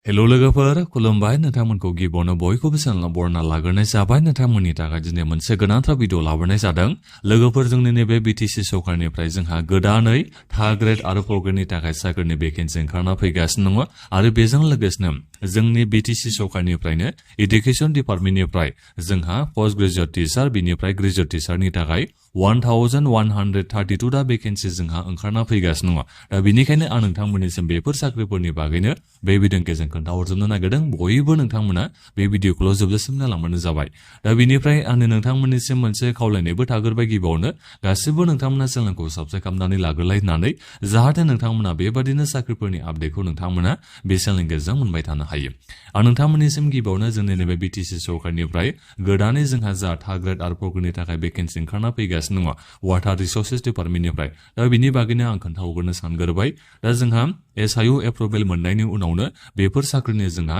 hello लोगोफोर खुलुमबाय नोंथांमोनखौ गिबियावनो बयखौबो चेनेलाव बरायना लाग्रोनाय जाबाय नोंथांमोननि थाखाय दिनै मोनसे गोनांथार भिडिअ लाबोनाय जादों लोगोफोर जोंनि नैबे BTC सरकारनिफ्राय जोंहा गोदानै थार्ड ग्रेड आरो फर्थ ग्रेडनि थाखाय साख्रिनि भेकेन्सि ओंखारना फैगासिनो दङ आरो बेजों लोगोसेनो जोंनि BTC सरकारनिफ्रायनो एडुकेशन डिपार्टमेन्टनिफ्राय जोंहा पोस्ट ग्रेजुएट टिचार बिनिफ्राय ग्रेजुएट टिचारनि थाखाय 1132 दा भेकेन्सि जोंहा ओंखारना फैगासिनो दङ दा बेनिखायनो आं नोंथांमोननिसिम बेफोर साख्रिफोरनि बागैनो बे भिडिअनि गेजेरजों खोन्थाहरजोबनो नागिरदों बयबो नोंथांमोना बे भिडिअखौल' जोबजासिम नायलांबानो जाबाय दा बेनिफ्राय आंनो नोंथांमोननिसिम मोनसे खावलायनायबो थागोरबाय गिबियावनो गासिबो नोंथांमोना चेनेलखौ साबस्क्राइब खालामनानै लाग्रोलायनानै जाहाथे नोंथांमोना बेबादिनो साख्रिफोरनि आपडेटखौ नोंथांमोना बे चेनेलनि गेजेरजों मोनबाय थानो हायो आं नोंथांमोननिसिम गिबियावनो जोंनि नैबे BTC सरकारनिफ्राय गोदानै जोंहा जा थार्ड ग्रेड आरो फर्थ ग्रेडनि थाखाय भेकेन्सि ओंखारना फैगासिनो दङ वाटार रिसोर्सेस डिपार्टमेन्टनिफ्राय दा बिनि बागैनो आं खोन्थाहरग्रोनो सानग्रोबाय दा जोंहा SIU एप्रुभेल मोननायनि उनावनो बेफोर साख्रिनि जोंहा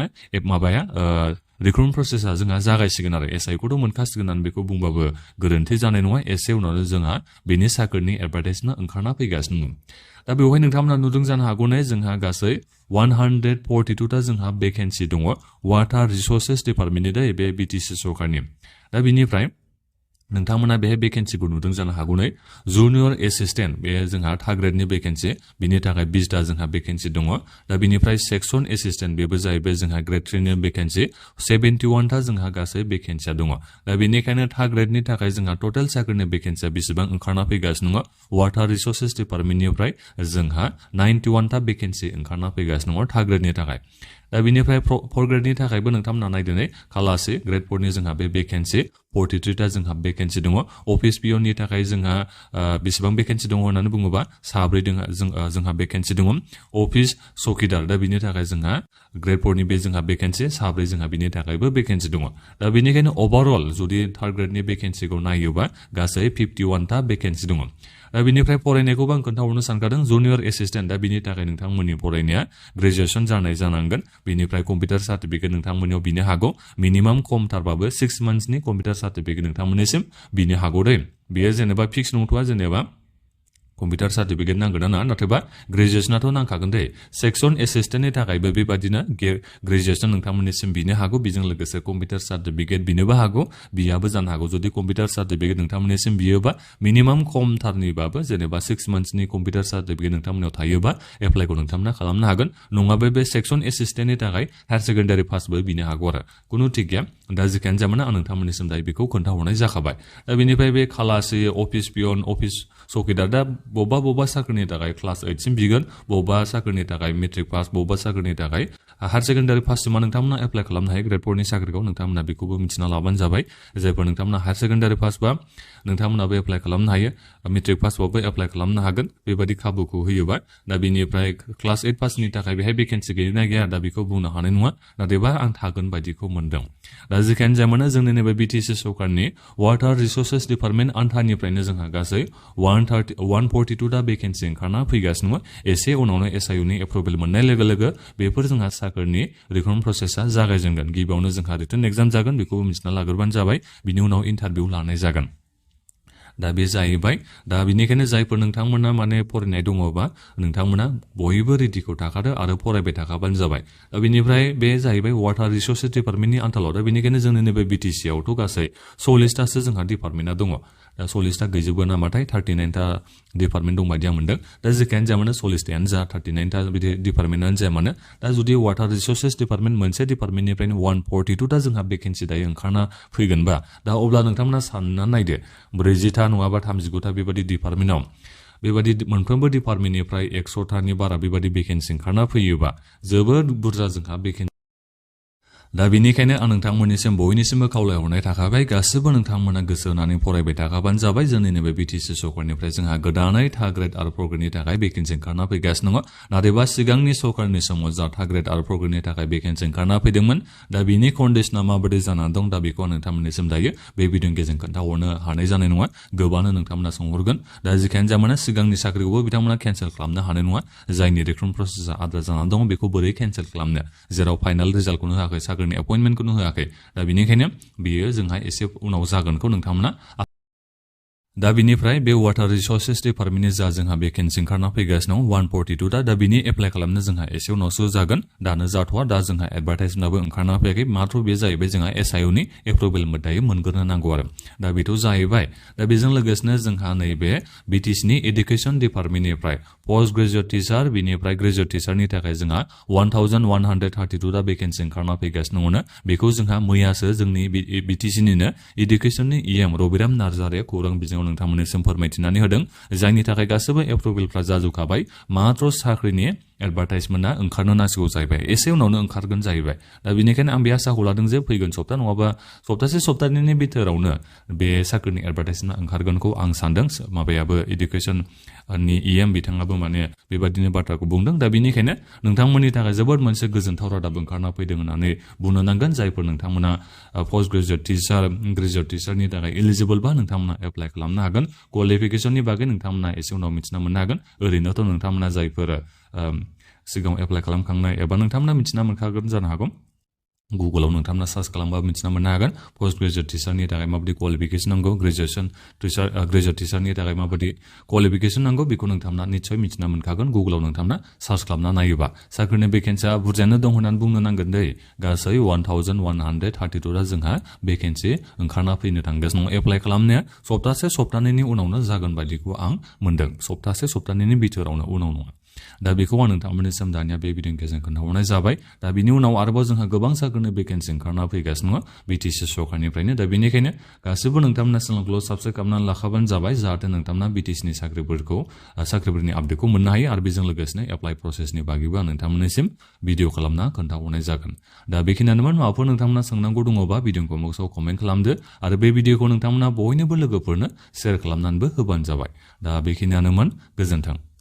रिक्रुटमेन्ट प्रसेसा जोंहा जागायसिगोन आरो SIU खौथ' मोनखासिगोन होननानै बेखौ बुंबाबो गोरोन्थि जानाय नङा एसे उनावनो जोंहा बेनि साख्रिनि एडभार्टाइजमेन्ट ओंखारना फैगासिनो दङ दा बेवहाय नोंथांमोना नुदों जानो हागौ जोंहा गासै 142 ता जोंहा भेकेन्सि दङ वाटार रिसोर्सेस डिपार्टमेन्टनि बे BTC सरकारनि दा बिनिफ्राय नोंथांमोना बे भेकेन्सिखौ नुदों जानो हागौ जुनियर एसिस्टेन्ट बे जोंहा थार्ड ग्रेडनि भेकेन्सि बिनि थाखाय 20 ता जोंहा भेकेन्सि दङ दा बिनिफ्राय सेक्सन एसिस्टेन्ट बेबो जाहैबाय जोंहा ग्रेड 3 नि भेकेन्सि 71 ता जोंहा गासै भेकेन्सिया दङ दा बेनिखायनो थार्ड ग्रेडनि थाखाय जोंहा टटेल साख्रिनि भेकेन्सिया बेसेबां ओंखारना फैगासिनो दङ वाटार रिसोर्सेस डिपार्टमेन्टनिफ्राय जोंहा 91 ता भेकेन्सि ओंखारना फैगासिनो दङ थार्ड ग्रेडनि थाखाय दा बिनिफ्राय फर्थ ग्रेडनि थाखायबो नोंथांमोना नायदों खालासे ग्रेड 4 नि जोंहा बे भेकेन्सि 43 ता जोंहा भेकेन्सि दङ अफिस पिअननि थाखाय जोंहा बेसेबां भेकेन्सि दङ होननानै बुङोबा 7 जोंहा भेकेन्सि दङ अफिस चौकीदार दा बिनि थाखाय जोंहा ग्रेड 4 नि बे जोंहा भेकेन्सि 7 जोंहा बिनि थाखायबो भेकेन्सि दङ दा बेनिखायनो ओभारअल जुदि थार्ड ग्रेडनि भेकेन्सिखौ नायोबा गासै 51 ता भेकेन्सि दङ दा बिनिफ्राय फरायनायखौबो आं खोन्थाहरनो सानखादों जुनियर एसिस्टेन्ट दा बिनि थाखाय नोंथांमोननि फरायनाया ग्रेजुएसन जानाय जानांगोन बिनिफ्राय कम्पिउटार सार्टिफिकेट नोंथांमोननियाव बिनो हागौ मिनिमाम खमथारबाबो 6 मान्थ्सनि कम्पिउटार सार्टिफिकेट नोंथांमोननिसिम बिनो हागौ बेयो जेनेबा फिक्स नंथ'आ जेनेबा कम्पिउटार सार्टिफिकेट नांगोन ना नाथायबा ग्रेजुएसनाथ' नांखागोन सेक्सन एसिस्टेन्टनि थाखायबो बेबादिनो ग्रेजुएसन नोंथांमोननिसिम बिनो हागौ बेजों लोगोसे कम्पिउटार सार्टिफिकेट बिनोबो हागौ बियाबो जानो हागौ जुदि कम्पिउटार सार्टिफिकेट नोंथांमोननिसिम बियोबा मिनिमाम खमथारनिबाबो जेनेबा 6 मान्थ्सनि कम्पिउटार सार्टिफिकेट नोंथांमोननियाव थायोबा एप्लाइखौ नोंथांमोना खालामनो हागोन नङाबा बे सेक्सन एसिस्टेन्टनि थाखाय हायार सेकेन्डारि पासबो बिनो हागौ आरो खुनु थिग गैया दा जिखियानो जामाना आं नोंथांमोननिसिम दायो बेखौ खोन्थाहरनाय जाखाबाय दा बेनिफ्राय बे खालासि अफिस पिअन अफिस चौकीदार दा बबेबा साख्रिनि थाखाय क्लास 8 सिम बिगोन बबेबा साख्रिनि थाखाय मेट्रिक पास बबेबा साख्रिनि थाखाय हायार सेकेन्डारि पाससिमा नोंथांमोना एप्लाइ खालामनो हायो ग्रेड 4 नि साख्रिखौ नोंथांमोना बेखौबो मिथिना लाबानो जाबाय जायफोर नोंथांमोना हायार सेकेन्डारि पास बा नोंथांमोनाबो एप्लाइ खालामनो हायो मेट्रिक पासबाबो एप्लाइ खालामनो हागोन बेबादि खाबुखौ होयोबा दा बेनिफ्राय क्लास 8 पासनि थाखाय बेहाय भेकेन्सि गैया गैया दा बेखौ बुंनो हानाय नङा नाथायबा आं थागोन बायदिखौ मोनदों दा जिखियानो जाया जोंनि नैबे BTC सरकारनि वाटार रिसोर्सेस डिपार्टमेन्ट आन्थानिफ्रायनो जोंहा गासै 142 दा भेकेन्सि ओंखारना फैगासिनो दङ एसे उनावनो SIU नि एप्रुभेल मोननाय लोगो लोगो बेफोर जोंहा साख्रिनि रिक्रुटमेन्ट प्रसेसा जागायजेनगोन गिबियावनो जोंहा रिटन एग्जाम जागोन बेखौबो मिथिना लाग्रोबानो जाबाय बिनि उनाव इन्टारभिउ लानाय जागोन दा बे जाहैबाय दा बेनिखायनो जायफोर नोंथांमोना फरायनाय दङबा नोंथांमोना बयबो रेडिखौ थाखादो आरो फरायबाय थाखाबानो जाबाय दा बेनिफ्राय बे जाहैबाय वाटार रिसोर्सेस डिपार्टमेन्टनि आन्थालाव दा बेनिखायनो जोंनि नैबे BTC आवथ' गासै 40 तासो जोंहा डिपार्टमेन्टआ दङ दा 40 ता गैजोबो नामाथाय 39 ता डिपार्टमेन्ट दं बायदि आं मोनदों दा जिखियानो जाया मानो 40 तायानो जा 39 ता बिदि डिपार्टमेन्टआनो जाया मानो दा जुदि वाटार रिसोर्सेस डिपार्टमेन्ट मोनसे डिपार्टमेन्टनिफ्रायनो 142 ता जोंहा भेकेन्सि दायो ओंखारना फैगोनबा दा अब्ला नोंथांमोना सानना नायदो 40 ता नङाबा 39 ता बेबादि डिपार्टमेन्टआव बेबादि मोनफ्रोमबो डिपार्टमेन्टनिफ्राय 100 तानि बारा बेबादि भेकेन्सि ओंखारना फैयोबा जोबोद बुरजा जोंहा भेकेन्सि दा बेनिखायनो आं नोंथांमोननिसिम बयनिसिमबो खावलायहरनाय थाखाबाय गासिबो नोंथांमोना गोसो होनानै फरायबाय थाखाबानो जाबाय जोंनि नैबे BTC सरकारनिफ्राय जोंहा गोदानै थार्ड ग्रेड आरो फर्थ ग्रेडनि थाखाय भेकेन्सि ओंखारना फैगासिनो दङ नाथायबा सिगांनि सरकारनि समाव जा थार्ड ग्रेड आरो फर्थ ग्रेडनि थाखाय भेकेन्सि ओंखारना फैदोंमोन दा बिनि कन्डिशना माबायदि जानानै दं दा बेखौ आं नोंथांमोननिसिम दायो बे भिडिअनि गेजेरजों खोन्थाहरनो हानाय जानाय नङा गोबांनो नोंथांमोना सोंहरगोन दा जिखियानो जाया मानो सिगांनि साख्रिखौबो बिथांमोना केन्सेल खालामनो हानाय नङा जायनि रिक्रुटमेन्ट प्रसेसा आद्रा जानानै दङ बेखौ बोरै केन्सेल खालामनो जेराव फाइनाल रिजाल्टखौनो होआखै साख्रिनि एपइन्टमेन्टखौनो होआखै दा बेनिखायनो बियो जोंहा एसे उनाव जागोनखौ नोंथांमोना दा बिनिफ्राय बे वाटार रिसोर्सेस डिपार्टमेन्टनि जा जोंहा भेकेन्सि ओंखारना फैगासिनो दं 142 दा बिनि एप्लाइ खालामनो जोंहा एसे उनावसो जागोन दानो जाथ'वा दा जोंहा एडभार्टाइजमेन्टआबो ओंखारना फैयाखै मात्र बे जाहैबाय जोंहा SIO नि एप्रुभेल दायो मोनग्रोनो नांगौ आरो दा बेथ' जाहैबाय दा बेजों लोगोसेनो जोंहा नैबे BTC नि एडुकेसन डिपार्टमेन्टनिफ्राय पोस्ट ग्रेजुवेट टिचार बिनिफ्राय ग्रेजुवेट टिचारनि थाखाय जोंहा 1132 दा भेकेन्सि ओंखारना फैगासिनो दङ बेखौ जोंहा मैयासो जोंनि BTC निनो एडुकेसननि EM रबिराम नार्जारिया खौरां बिजोङाव नोंथांमोननिसिम फोरमायथिनानै होदों जायनि थाखाय गासैबो एप्रुभेलफ्रा जाजोबखाबाय मात्र साख्रिनि एडभार्टाइजमेन्टआ ओंखारनो नांसिगौ जाहैबाय एसे उनावनो ओंखारगोन जाहैबाय दा बेनिखायनो आं बे आसाखौ लादों जे फैगोन सप्ता नङाबा सप्तानैनि बिथोरावनो बे साख्रिनि एडभार्टाइजमेन्टआ ओंखारगोनखौ आं सानदों माबायाबो एडुकेसननि EM बिथाङाबो माने बेबादिनो बाथ्राखौ बुंदों दा बेनिखायनो नोंथांमोननि थाखाय जोबोद मोनसे गोजोनथाव रादाब ओंखारना फैदों होननानै बुंनो नांगोन जायफोर नोंथांमोना पोस्ट ग्रेजुवेट टिचार ग्रेजुवेट टिचारनि थाखाय एलिजिबोलबा नोंथांमोना एप्लाइ खालामनो हागोन क्वालिफिकेसननि बागै नोंथांमोना एसे उनाव मिथिना मोननो हागोन ओरैनोथ' नोंथांमोना जायफोर सिगाङाव एप्लाइ खालामखांनाय एबा नोंथांमोना मिथिना मोनखागोन जानो हागौ गुगोलाव नोंथांमोना सार्च खालामबा मिथिना मोननो हागोन पोस्ट ग्रेजुवेट टिचारनि थाखाय माबायदि क्वालिफिकेसन नांगौ ग्रेजुवेट टिचारनि थाखाय माबायदि क्वालिफिकेसन नांगौ बेखौ नोंथांमोना निस्सय मिथिना मोनखागोन गुगोलाव नोंथांमोना सार्च खालामना नायोबा साख्रिनि भेकेन्सिया बुरजायानो दं होननानै बुंनो नांगोन दै गासै 1132 दा जोंहा भेकेन्सि ओंखारना फैनो थांगासिनो दं एप्लाइ खालामनाया सप्तानैनि उनावनो जागोन बायदिखौ आं मोनदों सप्तानैनि बिथोरावनो उनाव नङा दा बेखौ आं नोंथांमोननिसिम दानिया बे भिडिअनि गेजेरजों खोन्थाहरनाय जाबाय दा बिनि उनाव आरोबाव जोंहा गोबां साख्रिनि भेकेन्सि ओंखारना फैगासिनो दङ BTC सरकारनिफ्रायनो दा बेनिखायनो गासैबो नोंथांमोना चेनेलखौ साबस्क्राइब खालामनानै लाखाबानो जाबाय जाहाथे नोंथांमोना BTC नि साख्रिफोरनि आपडेटखौ मोननो हायो आरो बेजों लोगोसेनो एप्लाइ प्रसेसनि बागैबो आं नोंथांमोननिसिम भिडिअ खालामना खोन्थाहरनाय जागोन दा बेखिनियानोमोन माबाफोर नोंथांमोना सोंनांगौ दङबा भिडिअखौ बक्सआव कमेन्ट खालामदो आरो बे भिडिअखौ नोंथांमोना बयनोबो लोगोफोरनो शेयार खालामनानैबो होबानो जाबाय दा बेखिनियानोमोन गोजोन्थों